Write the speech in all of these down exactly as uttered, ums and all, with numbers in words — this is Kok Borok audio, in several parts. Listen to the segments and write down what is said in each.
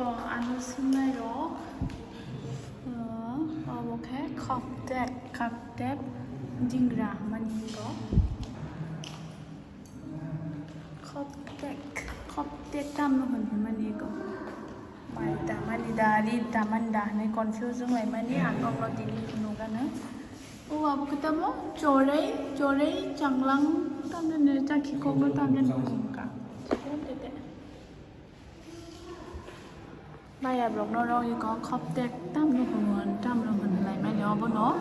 Ano swngnairok, obo khe khoptek, khoptek dingra mani ko. Khoptek, khoptek tamno hwnwi mani ko. Mai tamani da, ri tamani da hwnwi confuse wnglaimani, ang kokno tini phunukgano. O abo khe tamo chorei, chorei changlang tamjani, chakhi kokno tamjani phunukha. Maya borok no rogwi kok khoptek tamno hwnwi tamno hwnwi laimani obono.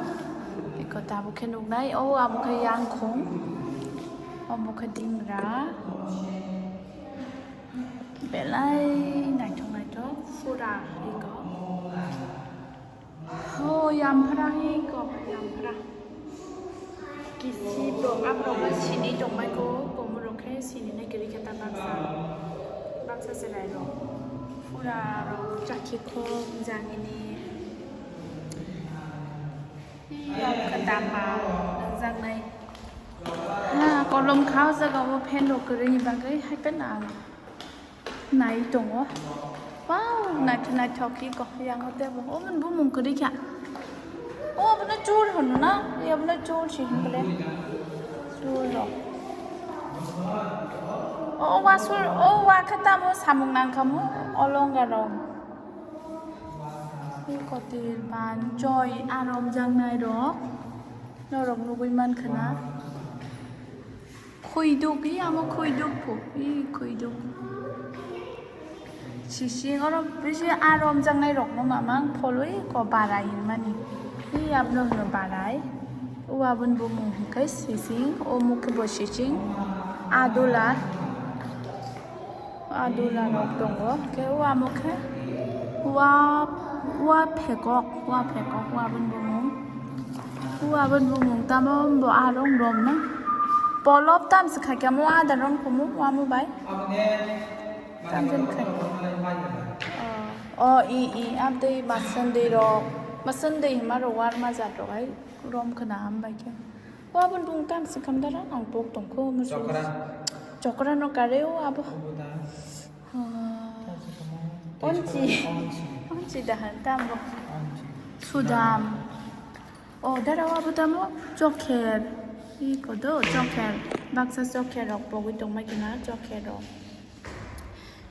Eko tabuk khe nuknai o abo khe yangkhung, obo khe dingra. Belai naithok naithok pura eko. O yamphra hi kok yamphra. Kisi bo aborok sini tongbai ko, komorok khe sini nai kwrwi khe ta baksa, baksa chwrai rok. Pura rok chakhi khok jangini. Yam khe damba nangjaknai. Ha, kolom kha o jaga o fan rok kwrwini bagwi hai phano ang. Nai tongo. Wow, naithok naithok khe kok yang o tebo. O bumung kwrwi kha. O abono chur hwno na? Abono chur si hwn bole. Chur rok. O, o wasur, o wa khe tamo samung nang kha mo? O longa rok. Kotir ban choi arom jangnai rok. Norok nugui man khana. Khuiduk, i amo khuiduk phu, i khuiduk. Sising oro bisi aro omjaknai rokno mamang pholwi ko barai hinmani. I abno hwno barai. O aboni bumung hwnkhe sising, o mukhe bo sising. Adula. Adula rok tongo. Khe o amo khe wa, wa phekok, wa phekok, wa bini bumung. Wa bini bumung tamo bo arong romna. Polop tam se khaikhe mo ada rong kumu, wa mo bai. Tam jen khai. O, o, i, i, abdei masandei rok. Masandei hima rok war ma jat rok ai rom khna am bai khe. Wa bini bumung tam se kham dara ang pok tong kho mo. Chokra. Chokra no kare o abo. Obo da. Onchi. Onchi. Onchi dahan tamo. Onchi. Sudam. O dara abo tamo chokher. Iko do chokher. Baksa chokher rok pogwi tongma kina chokher rok.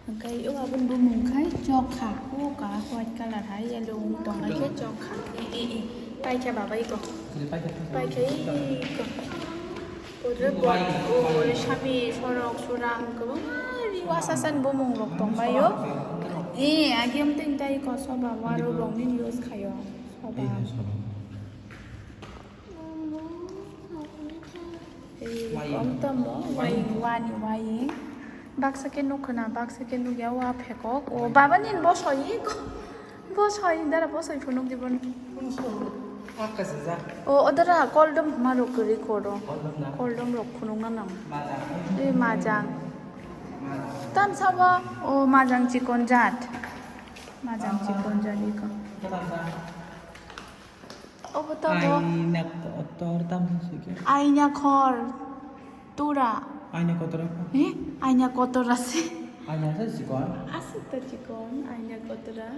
Hwnkhe o aboni bumung khai chokha. O ka white colour hai yellow wng tongnaikhe chokha. I, i, i. Paikha baba iko. Paikha iko. Ore bo, ore sami sorok surang kwbangma ri wasasani bumung rok tongbaio. E, agi amteng tai ko soba waro rok nini use khaio. Soba. Ei, om tamo, waying, wani waying. Baksa khe nuk khna, baksa khe nukya, wa phekok. O, baba nini bosoi. Bosoi, dara bosoi phunuk di bono. O, o dara koldom hma rok kwrwi koro. Koldom rok phunuk na nang. E, majang. Tam sabo, o, majang chikon jat. Majang chikon jat iko. Obo tamo. Aina kotor tamo sike. Aina khor. Tura. Aina kotora. Eh, aina kotora se. Aina se chikon. Aswk ta chikon, aina kotora.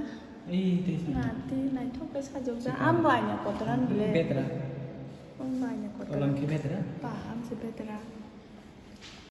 Ei, tei sa. Na, tei naithok khe sajokjak. Chikon. Ambo aina kotora ni bwle. Betra. Ambo aina kotora. Olam khe betra? Pa, amse betra.